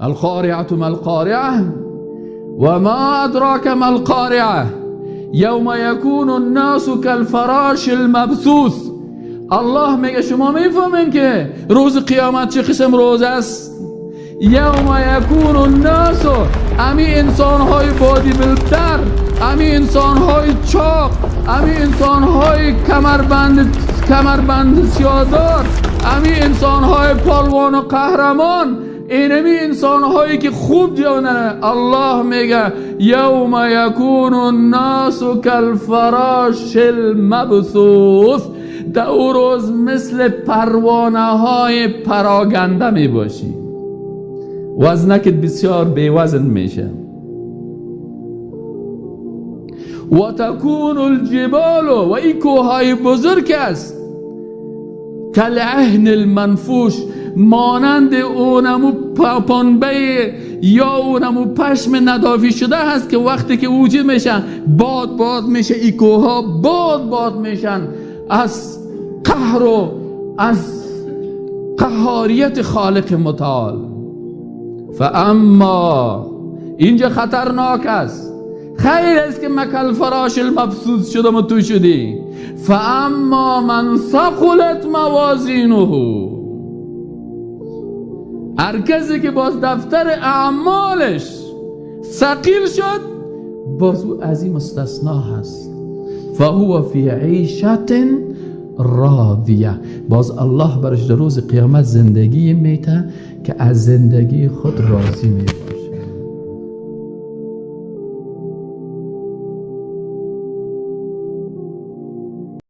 القارعة ما القارعة وما أدراك ما القارعة یوم یکون الناس کالفراش المبثوث. الله میگه شما میفهمین که روز قیامت چه قسم روز است؟ یوم یکون الناس، امی انسان های bodybuilder، امی انسان های چاق، امی انسان های کمربند سیادار، امی انسان های پالوان و قهرمان، اینمی انسان هایی که خوب جانه. الله میگه یوم یکون الناس کالفراش المبثوث، در او روز مثل پروانه های پراگنده می باشی، وزنکت بسیار بی وزن میشه. و تکون الجبال، و این کوههای بزرگ است، کالعهن المنفوش، مانند اونمو پنبه یا اونمو پشم ندافی شده هست که وقتی که وجود میشن باد باد میشه، ای کوها باد باد میشن از قهر و از قهاریت خالق متعال. فاما، اینجا خطرناک است، خیر است که مکل فراش المبثوث شدم و تو شدی. فاما من ثقلت موازینه، هر کسی که باز دفتر اعمالش ثقیل شد، باز او از این مستثنا هست. فهو فی عیشة راضیه، باز الله برش در روز قیامت زندگی میته که از زندگی خود راضی میباشه.